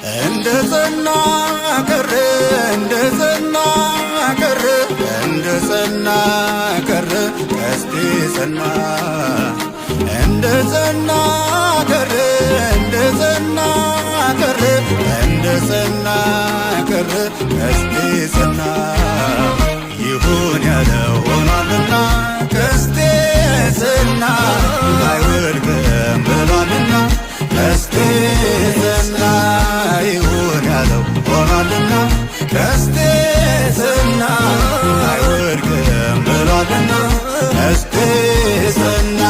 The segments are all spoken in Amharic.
እንደ ጸና ቀረ፣ እንደ ጸና ቀረ፣ እንደ ጸና ቀረ ቀስቴ ጸና፣ እንደ ጸና ቀረ፣ እንደ ጸና ቀረ፣ እንደ ጸና ቀረ ቀስቴ ጸና። ይሁን ያለው ሆኗልና ቀስቴ ጸና፣ አይወድቅም ብሏልና ቀስቴ ጸና። ይሁን ያለው ሆኗልና ቀስቴ ጸና፣ አይወድቅም ብሏልና ቀስቴ ጸና።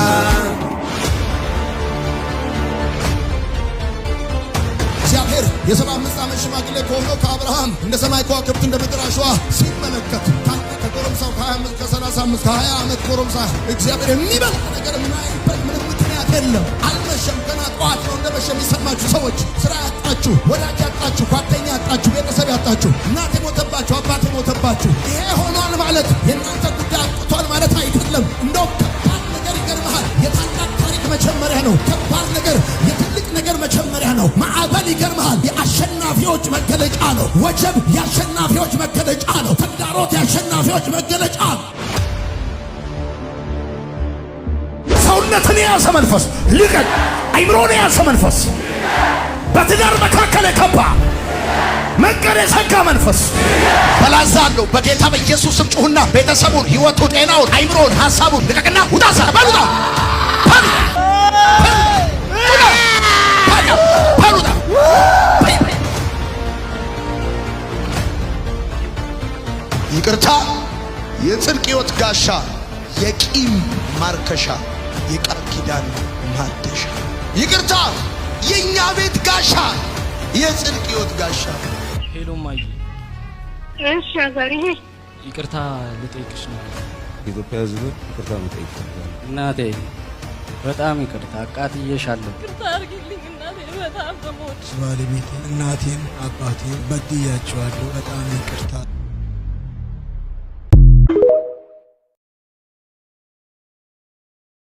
እግዚአብሔር የ75 ዓመት ሽማግሌ ከሆነው ከአብርሃም እንደ ሰማይ ከዋክብት እንደ ምድር አሸዋ ሲመለከት ካንተ ከጎረምሳው ከ25፣ ከ35፣ ከ20 ዓመት ጎረምሳ እግዚአብሔር የሚበልጥ ነገር የምናይበት ምንም ምክንያት የለም። አልመሸም፣ ገና ጠዋት ነው። እንደ መሸ የሚሰማችሁ ሰዎች፣ ስራ ያጣችሁ፣ ወዳጅ ያጣችሁ፣ ጓደኛ ያጣችሁ፣ ቤተሰብ ያጣችሁ፣ እናት የሞተባችሁ፣ አባት የሞተባችሁ፣ ይሄ ሆኗል ማለት የእናንተ ጉዳይ አብቅቷል ማለት አይደለም። እንደውም ከባድ ነገር ይገርምሃል፣ የታላቅ ታሪክ መጀመሪያ ነው። ከባድ ነገር የትልቅ ነገር መጀመሪያ ነው። ማዕበል ይገርምሃል፣ የአሸናፊዎች መገለጫ ነው። ወጀብ የአሸናፊዎች መገለጫ ነው። ተግዳሮት የአሸናፊዎች መገለጫ ነው። ሰውነትን የያዘ መንፈስ ልቀቅ። አይምሮን የያዘ መንፈስ፣ በትዳር መካከል የገባ መንገድ የዘጋ መንፈስ በላዛለሁ በጌታ በኢየሱስ ስም ጩሁና ቤተሰቡን፣ ህይወቱን፣ ጤናውን፣ አይምሮውን፣ ሐሳቡን ልቀቅና ውጣ! ዛ በሉጣ በሉጣ። ይቅርታ የጽድቅ ሕይወት ጋሻ፣ የቂም ማርከሻ፣ የቃል ኪዳን ማደሻ። ይቅርታ የእኛ ቤት ጋሻ፣ የጽድቅ ሕይወት ጋሻ። Hello ማዬ። እሺ አዛሪ። ይቅርታ ልጠይቅሽ ነው። የኢትዮጵያ ሕዝብ ይቅርታ መጠየቅ ይፈልጋል። እናቴ፣ በጣም ይቅርታ፣ አቃጥዬሻለሁ። ይቅርታ አድርጊልኝ እናቴ፣ በጣም ነው የምወድሽ። ባለቤቴ፣ እናቴን፣ አባቴን በድያቸዋለሁ። በጣም ይቅርታ።